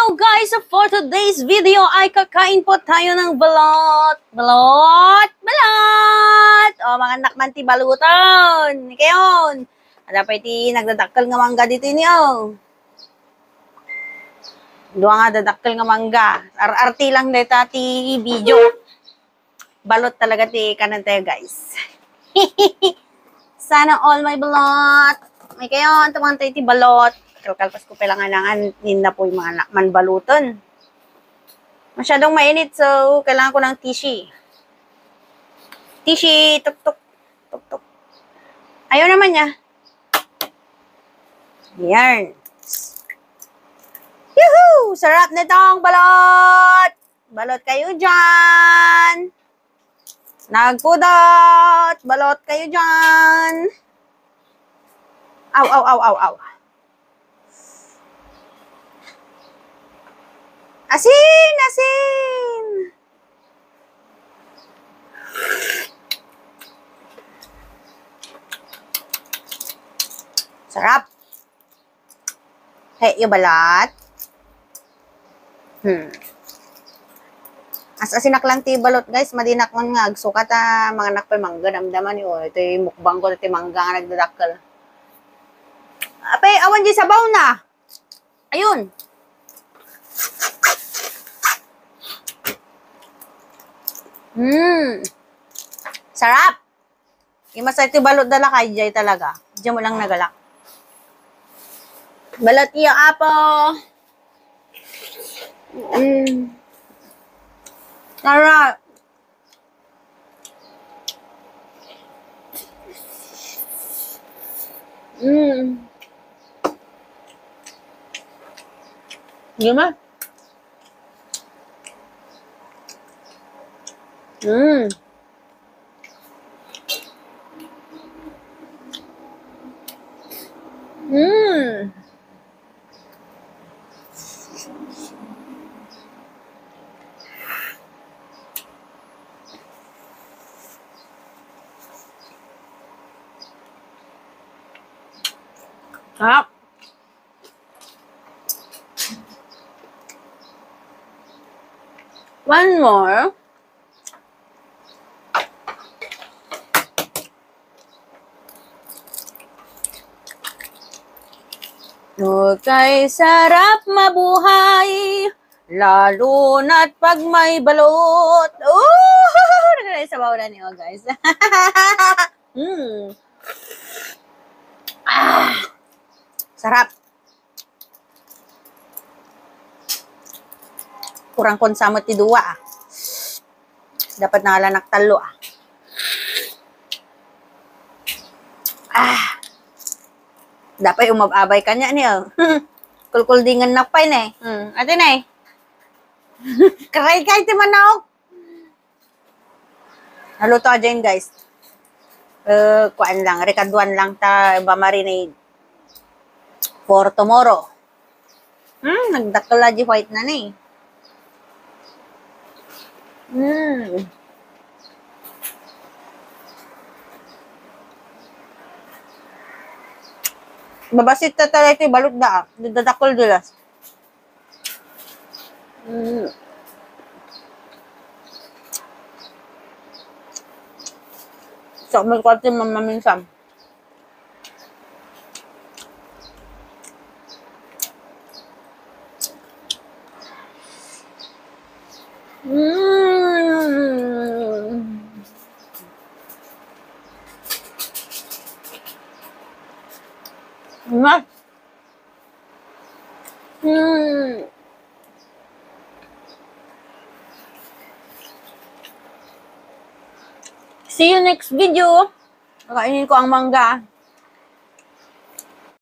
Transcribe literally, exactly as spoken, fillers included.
So guys, so for today's video ay kakain po tayo ng balot. Balot! Balot! O, manganak man ti baluton. Kayon. Ada pa iti nagdadakkel nga mangga dito niyo. Dua nga dadakkel nga mangga. Ar-arti lang deta ti video. Balot talaga ti kanan tayo, guys. Sana all may balot. Ay, kayo, anto man tayo ti balot. Kalkalpas ko pala nga nangan, ninna po yung mga na-, manbaluton. Masyadong mainit, so kailangan ko ng tishi. Tishi, tuktok, tuktok. Ayaw naman niya. Yan. Yuhu! Sarap nitong balot! Balot kayo dyan! Nagpudot! Balot kayo dyan! Aw, aw, aw, aw, aw. Asin! Asin! Sarap! Hey, yung balat. Hmm. As-asinak lang ti balot, guys. Madinak man nga agsukat a manganak pay mangga, damdaman yo. Ito'y mukbang ko, ito'y mangga nga nagdadakkel. Apay, awan di sabaw na. Ayun. Hmm. Sarap. Yung masakit yung balot dala kay jay talaga. Diyan mo lang nagala. Balot iyo, apo. Mm. Tara. Mm. Yun ma. Mm. Mm. Sarap. One more. No, kay sarap mabuhay, lalo na't pag may balot. Oh! Nagkakaisa ba ulan niyo, guys? Hmm. Ah! Sarap. Kurang konsa met ti dua, ah. Dapat nangalanak tallo, ah. Ah. Dapat umab-abay kanya ni, oh. Kulkuldingan na pa, eh. Hmm. Ate, ne. Karay kay ti manok. Naluto a dyan, guys. Eh, kuan lang, rekaduan lang ta ba marinade for tomorrow. Hmm, nagdakkel a di white na ni. Hmm. Mabasit ta talaga iti balot da, ah. Dadakkel di las. Mm. So, may kwarte man maminsan. Mm. Mas Hmm. See you next video. Kakainin ko ang mangga.